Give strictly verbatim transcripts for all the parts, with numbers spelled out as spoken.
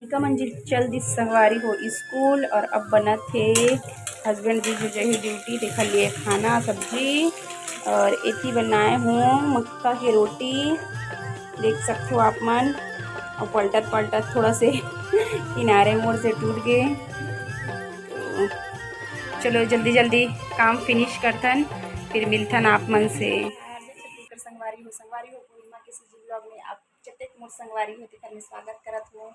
इनका मन जी चल दिस संगवारी हो स्कूल, और अब बनत हे, हस्बैंड जी जो जही ड्यूटी, देखा लिए खाना सब्जी, और एती बनाए हूँ मक्का के रोटी, देख सकते हो आप मन। और पलटत पलटत थोड़ा से किनारे मोड़ से टूट गए। तो चलो जल्दी जल्दी काम फिनिश करथन, फिर मिलथन आप मन से। संगवारी हो, संगवारी हो, पूर्णिमा के सीजी ब्लॉग में आप जतेक मोर संगवारी हो तेकर में स्वागत करत हो।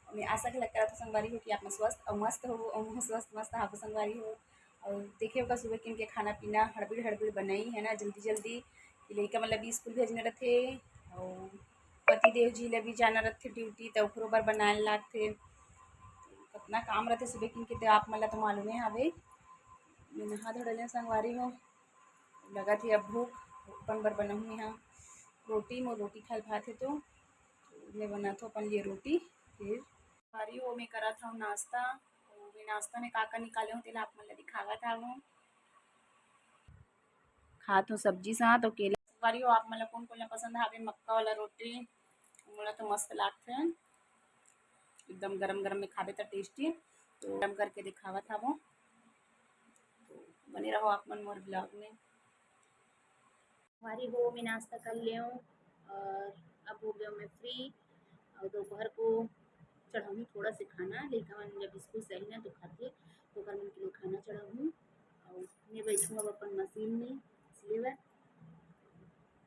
मैं आशा घलक करत हो संगवारी हो कि आप मन स्वस्थ अउ मस्त हो, अउ स्वस्थ मस्त हाबो संगवारी हो। अउ देखे होगा सुबह किन के खाना पीना हड़बड़ी हड़बड़ी बनाई है ना, जल्दी जल्दी कि लइका मतलब भी स्कूल भेजना रहथे, अउ पति देव जी ले भी जाना रहथे ड्यूटी, त ओकरो बर बनाए लागथे। कतना काम रहथे सुबह किन के, त आप मन ला तो मालूमे हावे। मैं नहा धो डले संगवारी हो, लगत हे अब भूख, अपन बर बनाहूँ यहाँ रोटी, मोर रोटी खाए भात है तो मैं बनात हूँ अपन लिए रोटी। फिर संगवारी हो मैं करत हूँ नाश्ता। तो मैं नाश्ता में का का निकाले हूँ तेला आप मन ला दिखावत हूँ। खात हूँ सब्जी साथ और केला। संगवारी हो आप मन ला कौन कौन ला पसंद आवे मक्का वाला रोटी, मोला तो मस्त लागथे, एकदम गरम गरम में खाबे त टेस्टी। तो गरम करके दिखावत हूँ, तो बने रहो आप मन मोर ब्लॉग में। संगवारी हो मैं नाश्ता कर ले हूँ और अब हो गया मैं फ्री। और दोपहर को चढ़ाऊँ थोड़ा से खाना, लइका मन जब स्कूल से आई ना तो खाथे, तो ओकर मन के लिए खाना चढ़ाऊँ। और मैं बैठूँ अब अपन मशीन में सिले बर,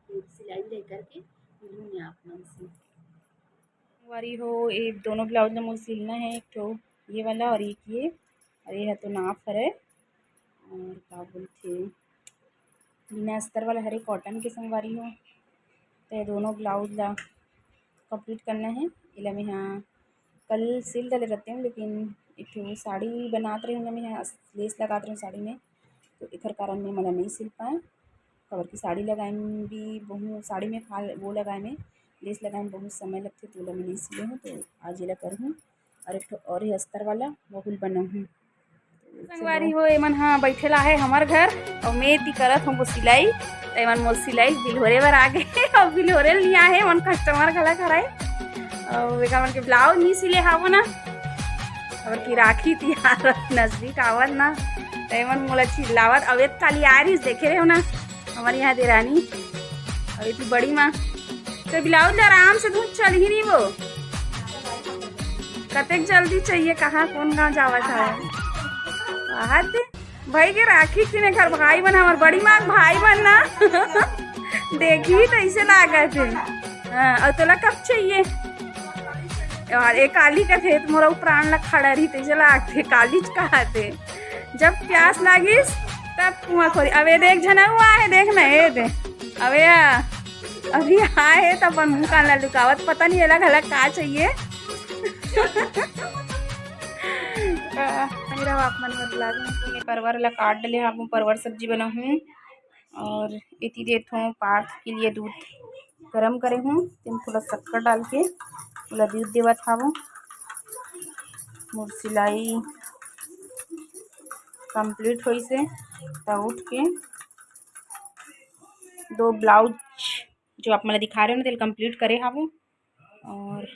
फिर सिलाई विलाई करके मिलूँ मैं आप मन से। संगवारी हो, ये दोनों ब्लाउज ला मोर सिलना है, एक ठो ये वाला और एक ये, और ये ह तो नाप हरे। और का बोलथे, बिना अस्तर वाला हरे, कॉटन के संगवारी हो। तो ये दोनों ब्लाउज ला कंप्लीट करना है। एला मैं हा कल सिल डले रहते हूँ, लेकिन एक ठो साड़ी बनात रही हूँ ना, मैं हा लेस लगात रही हूँ साड़ी में, तो एकर कारण मैं मला नहीं सिल पाए। काबर कि साड़ी लगाए में भी बहुत, साड़ी में फाल वो लगाए में, लेस लगाए में बहुत समय लगथे, तो ओला मैं नहीं सिले हूँ, तो आज एला करहूँ। और एक ठो और ही अस्तर वाला, वो कुल बनाहूँ। संगवारी हो, एमन हा बैठे ला है हमर घर, और मैं एती करत हूँ सिलाई, तो एमन मोर सिलाई बिल्होरे बर आ गए, और बिल्होरे ल नहीं आए, एमन कस्टमर घला खड़ाए, और एकर मन के ब्लाउज नहीं सिले हावो ना, और की राखी तिहार नजदीक आवत ना, तो एमन मोला चिल्लावत, अब एक काली आ रही देखे रहे हो ना, हमारे यहाँ देरानी, और ये बड़ी माँ, तो ब्लाउज आराम से धुन चल ही नहीं वो, कतेक जल्दी चाहिए, कहाँ कौन गाँव जावत है, बाहर दे। भाई के राखी किने घर भाई बन, हमार बड़ी माँ के भाई बन ना। देखी तो ऐसे लागत है। हाँ, और तोला कब चाहिए? यार, एक काली का थे, तो मोरा उ प्राण ला खड़ा रही, तैसे लागथे, काली च कहा थे। जब प्यास लागिस, तब कुआं खोरी। अब ये देख, झना हुआ है, देख ना, ये दे। अब ये, अभी आए है, तो अपन मुंह कान ला लुकावत, पता नहीं, एला घला का चाहिए। मेरा आप मन बर ब्लाउज में ये परवर ला काट डले, आप परवर सब्जी बनाहूँ। और एती देत हूँ पार्थ के लिए दूध गरम करे हूँ, तेम थोड़ा शक्कर डाल के ओला दूध देवत हावों। मोर सिलाई कंप्लीट होइस हे, त उठ के दो ब्लाउज जो आप मन ला दिखा रहे हो ना, तेला कंप्लीट करे हावों और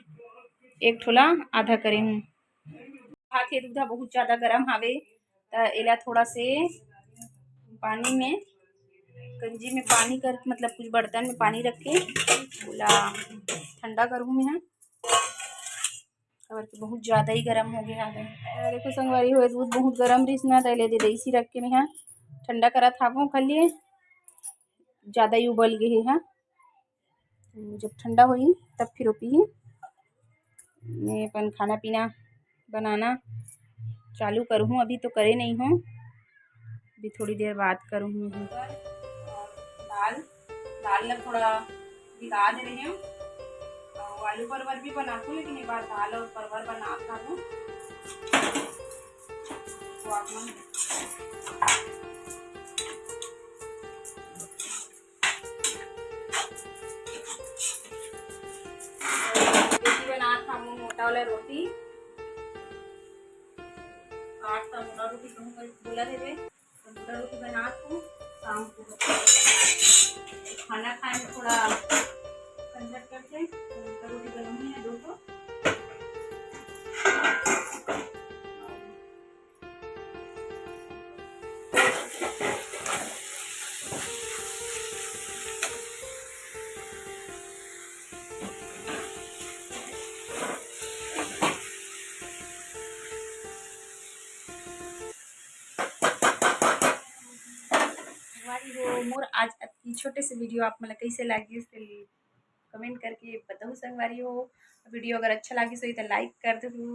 एक ठोला आधा करे हूँ। भात के दूध ह बहुत ज्यादा गरम हावे, त एला थोड़ा से पानी में, गंजी में पानी कर, मतलब कुछ बर्तन में पानी रख के ओला ठंडा करहूँ मैं ह, काबर कि बहुत ज्यादा ही गरम हो गया हावे। अ, देखो संगवारी हो, दूध बहुत गरम रहिस ना, त एले दे देसी रख के मैं ह ठंडा करत हावों, खाली ज्यादा ही उबल गए हे ह। जब ठंडा होही तब फिर वो पीही। मैं अपन खाना पीना बनाना चालू करहूँ, अभी तो करे नहीं हूँ, अभी थोड़ी देर बाद करूँगी। दाल, दाल ला थोड़ा भिगा दे रहे हूँ। और आलू परवर भी बनाती हूँ, लेकिन एक बार दाल और परवर बना खा लूँ। तो आप लोग रोटी बनात हूँ, मोटा वाला रोटी। आठ का मोटा रोटी कहूँ कर बोला थे, तो मोटा रोटी बनात हूँ। शाम को खाना खाए में थोड़ा झंझट करते, तो मोटा रोटी बनाऊंगी दो को। आज अतकी छोटे से video आप मन ला कइसे लागिस, तेला comment करके बताहू संगवारी हो। Video अगर अच्छा लागिस होही त like कर देहू,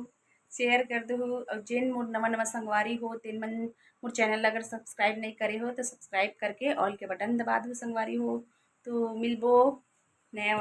share कर देहू, अउ जेन मोर नवा नवा संगवारी हो तेन मन मोर channel ला अगर subscribe नइ करे हो त subscribe करके all के button दबा देहू संगवारी हो। तो मिलबो नया